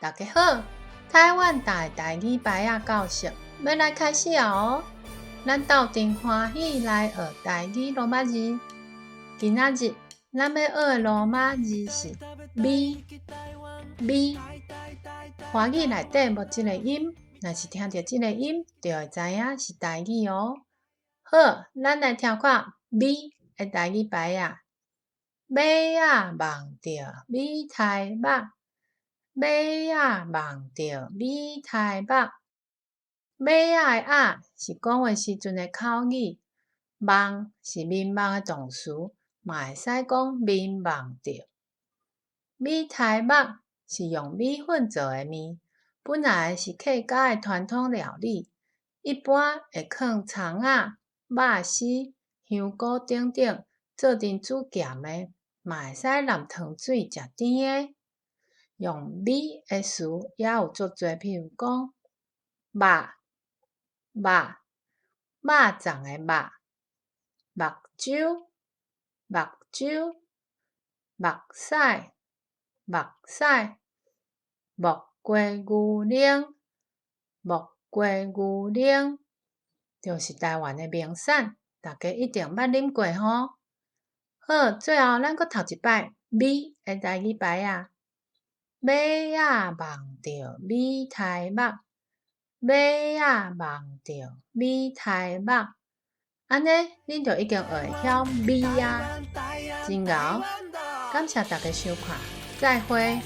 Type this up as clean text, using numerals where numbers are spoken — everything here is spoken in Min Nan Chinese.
大家好，台灣台台語牌仔教室欲來開始啊哦！咱鬥陣歡喜來學台語羅馬字。今仔日咱欲學的羅馬字是 B B。華語內底無這個音，若是聽著這個音，就會知影是台語哦。好，咱來聽看 B 的台語牌仔。馬仔望著米苔目，馬仔望著米苔目。馬仔的仔是講話時陣的口語，望是眠夢的動詞，嘛會使講眠夢著。米苔目是用米粉做的麵，本來是客家的傳統料理，一般會囥蔥仔、肉絲、香菇等等，做陣煮鹹的，嘛會使淋糖水食甜的。用米的詞也有足濟，譬如講肉、肉、肉粽的肉、目睭、目睭、目屎、目屎、木瓜牛奶、木瓜牛奶，就是台灣的名產，大家一定捌啉過吼。好，最後咱閣讀一擺米的台語牌仔。馬仔望著米苔目，馬仔望著米苔目，按呢恁就已經學會曉米啊，真𠢕！感謝大家收看，再會。